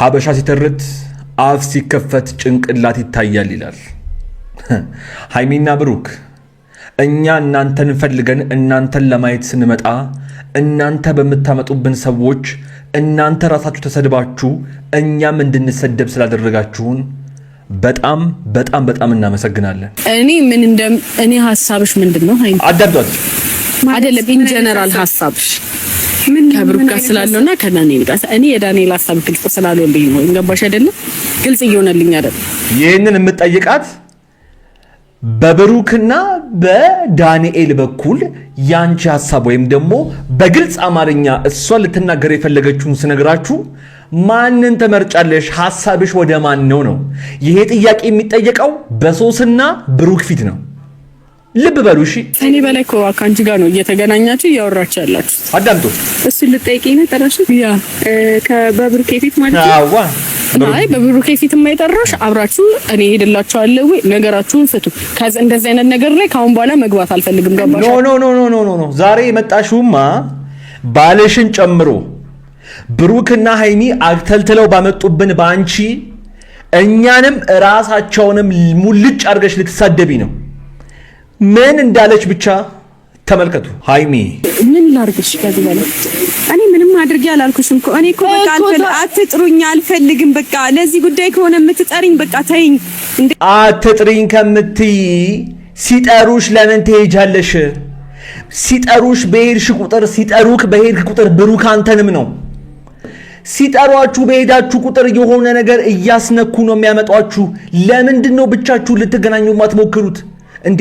ሀበሻ ሲተርት አፍ ሲከፈት ጭንቅላት ይታያል ይላል። ሃይሚና ብሩክ፣ እኛ እናንተን ፈልገን እናንተን ለማየት ስንመጣ እናንተ በምታመጡብን ሰዎች እናንተ ራሳችሁ ተሰድባችሁ እኛም እንድንሰደብ ስላደረጋችሁን በጣም በጣም በጣም እናመሰግናለን። እኔ ምን እንደ እኔ ሀሳብሽ ምንድን ነው? ሃይሚ፣ አዳምጧት። አይደለም፣ in general ሀሳብሽ ምን ከብሩክ ጋር ስላለውና ከዳንኤል ጋር። እኔ የዳንኤል ሀሳብ ግልጽ ስላልሆነልኝ ነው። ገባሽ አይደለም? ግልጽ እየሆነልኝ አይደለም። ይህንን የምጠይቃት በብሩክና በዳንኤል በኩል ያንቺ ሀሳብ ወይም ደግሞ በግልጽ አማርኛ እሷ ልትናገር የፈለገችውን ስነግራችሁ ማንን ትመርጫለሽ? ሀሳብሽ ወደ ማን ነው ነው? ይሄ ጥያቄ የሚጠየቀው በሶስና ብሩክ ፊት ነው። ልብ በሉ እሺ። እኔ በላይ እኮ ከአንቺ ጋር ነው እየተገናኛችሁ እያወራችሁ ያላችሁት። አዳምጡ። እሱን ልጠይቂኝ ነው የጠራሽኝ? Yeah። በብሩኬ ፊት ማለት ነው? አዋ። አይ፣ በብሩኬ ፊት የማይጠራሽ አብራችሁ እኔ ሄድላችኋለሁ ወይ ነገራችሁን ፍቱ። ከዚ እንደዚህ አይነት ነገር ላይ ከአሁን በኋላ መግባት አልፈልግም። ገባሽ? No, no, no, no, no, no, no። ዛሬ የመጣሽውማ ባልሽን ጨምሮ ብሩክና ሃይሚ አግተልትለው ባመጡብን በአንቺ እኛንም ራሳቸውንም ሙልጭ አድርገሽ ልትሳደቢ ነው። ምን እንዳለች ብቻ ተመልከቱ። ሃይሚ። ምን ላድርግሽ ከዚህ በላይ? እኔ ምንም አድርጌ አላልኩሽም እኮ። እኔ እኮ በቃ አትጥሩኝ፣ አልፈልግም። በቃ ለዚህ ጉዳይ ከሆነ የምትጠሪኝ በቃ ተይኝ። እንዴ! አትጥሪኝ ከምትይ ሲጠሩሽ ለምን ትሄጃለሽ? ሲጠሩሽ በሄድሽ ቁጥር፣ ሲጠሩክ በሄድክ ቁጥር ብሩክ አንተንም ነው። ሲጠሯችሁ በሄዳችሁ ቁጥር የሆነ ነገር እያስነኩ ነው የሚያመጧችሁ። ለምንድን ነው ብቻችሁ ልትገናኙ የማትሞክሩት? እንዴ፣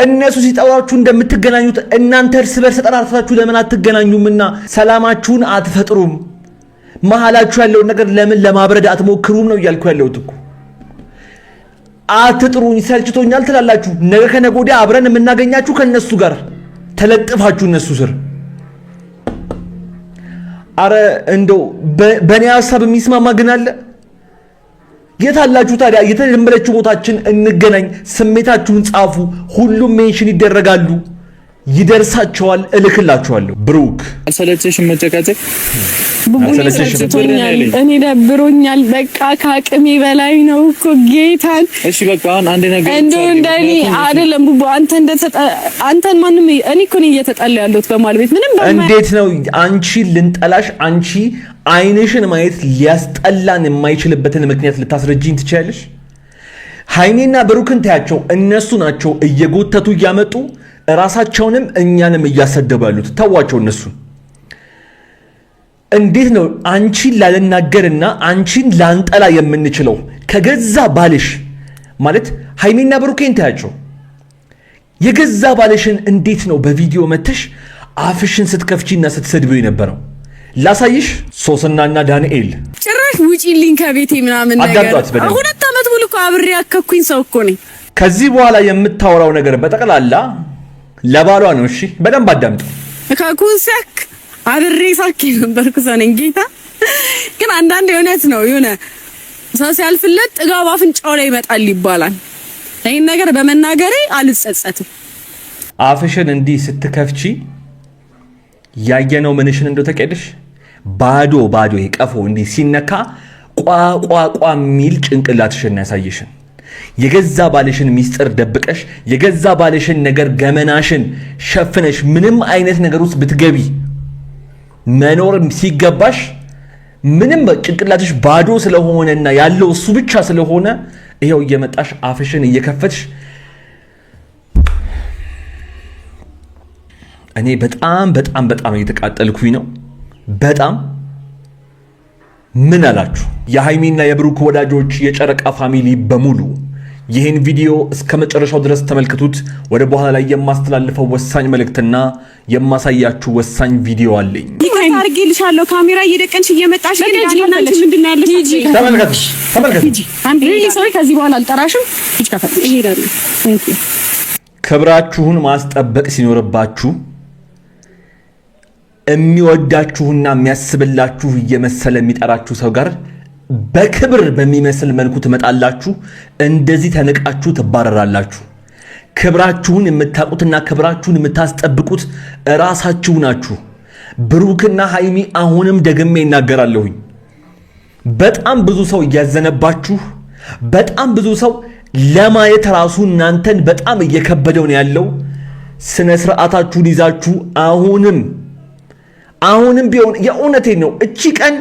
እነሱ ሲጠሯችሁ እንደምትገናኙት እናንተ እርስ በርስ ተጠራርታችሁ ለምን አትገናኙምና ሰላማችሁን አትፈጥሩም? መሀላችሁ ያለውን ነገር ለምን ለማብረድ አትሞክሩም ነው እያልኩ ያለሁት እኮ። አትጥሩኝ ሰልችቶኛል ትላላችሁ። ነገ ከነገ ወዲያ አብረን የምናገኛችሁ ከነሱ ጋር ተለጥፋችሁ እነሱ ስር። አረ እንደው በእኔ ሀሳብ የሚስማማ ግን አለ? የት አላችሁ ታዲያ? የተለመደችው ቦታችን እንገናኝ። ስሜታችሁን ጻፉ። ሁሉም mention ይደረጋሉ፣ ይደርሳቸዋል፣ እልክላችኋለሁ። ብሩክ። አልሰለቸሽም መጨቃጨቅ? አልሰለቸሽም? ሰልችቶኛል። እኔ ደብሮኛል። በቃ ከአቅሜ በላይ ነው እኮ ጌታን። እሺ በቃ አሁን አንድ ነገር እንደው እንደኔ አይደለም ቡቡ፣ አንተ እንደ አንተን ማንም እኔ እኮ ነኝ እየተጠላ ያለሁት በማል ቤት ምንም እንዴት ነው አንቺ ልንጠላሽ፣ አንቺ አይንሽን ማየት ሊያስጠላን የማይችልበትን ምክንያት ልታስረጂኝ ትችያለሽ? ሃይሜና ብሩክን ታያቸው፣ እነሱ ናቸው እየጎተቱ እያመጡ ራሳቸውንም እኛንም እያሰደቡ ያሉት። ተዋቸው እነሱን። እንዴት ነው አንቺን ላልናገርና አንቺን ላንጠላ የምንችለው? ከገዛ ባልሽ ማለት ሃይሜና ብሩኬን ታያቸው። የገዛ ባልሽን እንዴት ነው በቪዲዮ መተሽ አፍሽን ስትከፍቺና ስትሰድቢው የነበረው? ላሳይሽ። ሶስናና ዳንኤል። ጭራሽ ውጪልኝ ከቤቴ ምናምን ነገር። አዳምጧት በደንብ። 2 ዓመት ሙሉ እኮ አብሬ ያከኩኝ ሰው እኮ ነኝ። ከዚህ በኋላ የምታወራው ነገር በጠቅላላ ለባሏ ነው። እሺ በደንብ አዳምጡ። እካኩን ሲያክ አብሬ ሳክ የነበርኩ ሰው ነኝ። ጌታ ግን አንዳንድ እውነት ነው፣ የሆነ ሰው ሲያልፍለት ጥጋብ አፍንጫው ላይ ይመጣል ይባላል። ይህን ነገር በመናገሬ አልጸጸትም። አፍሽን እንዲህ ስትከፍቺ ያየነው ምንሽን እንደው ተቀደሽ ባዶ ባዶ ይሄ ቀፎ እንዲህ ሲነካ ቋ ቋ ቋ የሚል ጭንቅላትሽን ያሳየሽን፣ የገዛ ባልሽን ሚስጥር ደብቀሽ፣ የገዛ ባልሽን ነገር ገመናሽን ሸፍነሽ ምንም አይነት ነገር ውስጥ ብትገቢ መኖር ሲገባሽ ምንም ጭንቅላትሽ ባዶ ስለሆነና ያለው እሱ ብቻ ስለሆነ ይኸው እየመጣሽ አፍሽን እየከፈትሽ። እኔ በጣም በጣም በጣም እየተቃጠልኩኝ ነው። በጣም። ምን አላችሁ? የሃይሚና የብሩክ ወዳጆች፣ የጨረቃ family በሙሉ ይህን ቪዲዮ እስከ መጨረሻው ድረስ ተመልከቱት። ወደ በኋላ ላይ የማስተላልፈው ወሳኝ መልእክትና የማሳያችሁ ወሳኝ ቪዲዮ አለኝ። ይቅርታ አድርጌልሻለሁ። ካሜራ እየደቀንሽ እየመጣሽ ግን ዳንኤል አንቺ ምንድን ነው ያለሽ? ተመልከቱ፣ ተመልከቱ። I'm really sorry። ከዚህ በኋላ አልጠራሽም። ሂጂ ከፈለግሽ። እሄዳለሁ። Thank you። ክብራችሁን ማስጠበቅ ሲኖርባችሁ የሚወዳችሁና የሚያስብላችሁ እየመሰለ የሚጠራችሁ ሰው ጋር በክብር በሚመስል መልኩ ትመጣላችሁ። እንደዚህ ተንቃችሁ ትባረራላችሁ። ክብራችሁን የምታውቁትና ክብራችሁን የምታስጠብቁት እራሳችሁ ናችሁ። ብሩክና ሃይሚ፣ አሁንም ደግሜ እናገራለሁኝ። በጣም ብዙ ሰው እያዘነባችሁ፣ በጣም ብዙ ሰው ለማየት ራሱ እናንተን በጣም እየከበደው ነው ያለው። ስነ ስርዓታችሁን ይዛችሁ አሁንም ቢሆን የእውነቴን ነው፣ እቺ ቀን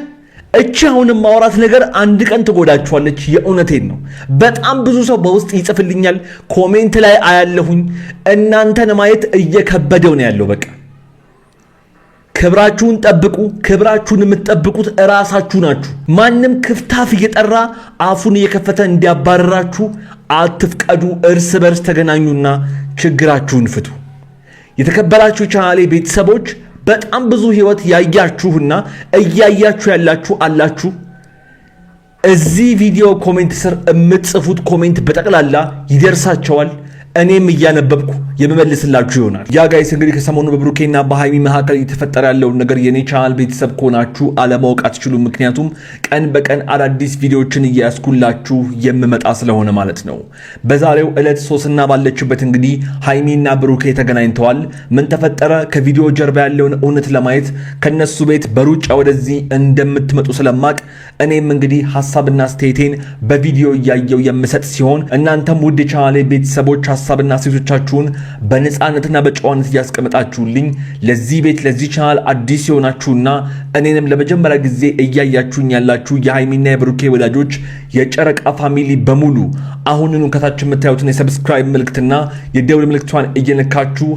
እቺ አሁንም ማውራት ነገር አንድ ቀን ትጎዳችኋለች። የእውነቴን ነው። በጣም ብዙ ሰው በውስጥ ይጽፍልኛል፣ comment ላይ አያለሁኝ። እናንተን ማየት እየከበደው ነው ያለው። በቃ ክብራችሁን ጠብቁ። ክብራችሁን የምትጠብቁት እራሳችሁ ናችሁ። ማንም ክፍታፍ እየጠራ አፉን እየከፈተ እንዲያባረራችሁ አትፍቀዱ። እርስ በርስ ተገናኙና ችግራችሁን ፍቱ። የተከበራችሁ ቻናሌ ቤተሰቦች፣ በጣም ብዙ ህይወት ያያችሁና እያያችሁ ያላችሁ አላችሁ። እዚህ ቪዲዮ comment ስር የምትጽፉት comment በጠቅላላ ይደርሳቸዋል። እኔም እያነበብኩ የምመልስላችሁ ይሆናል። Yeah guys፣ እንግዲህ ከሰሞኑ በብሩኬና በሃይሚ መካከል እየተፈጠረ ያለውን ነገር የኔ ቻናል ቤተሰብ ከሆናችሁ አለማወቅ አትችሉም። ምክንያቱም ቀን በቀን አዳዲስ ቪዲዮዎችን እያያስኩላችሁ የምመጣ ስለሆነ ማለት ነው። በዛሬው ዕለት ሶስና ባለችበት እንግዲህ ሃይሚና ብሩኬ ተገናኝተዋል። ምን ተፈጠረ? ከቪዲዮ ጀርባ ያለውን እውነት ለማየት ከነሱ ቤት በሩጫ ወደዚህ እንደምትመጡ ስለማቅ እኔም እንግዲህ ሀሳብና አስተያየቴን በቪዲዮ እያየው የምሰጥ ሲሆን እናንተም ውድ የቻናሌ ቤተሰቦች ሀሳብና አስተያየቶቻችሁን በነፃነትና በጨዋነት እያስቀመጣችሁልኝ፣ ለዚህ ቤት ለዚህ ቻናል አዲስ የሆናችሁና እኔንም ለመጀመሪያ ጊዜ እያያችሁኝ ያላችሁ የሃይሚና የብሩኬ ወዳጆች፣ የጨረቃ family በሙሉ አሁንኑ ከታች የምታዩትን የ subscribe ምልክትና የደውል ምልክቷን እየነካችሁ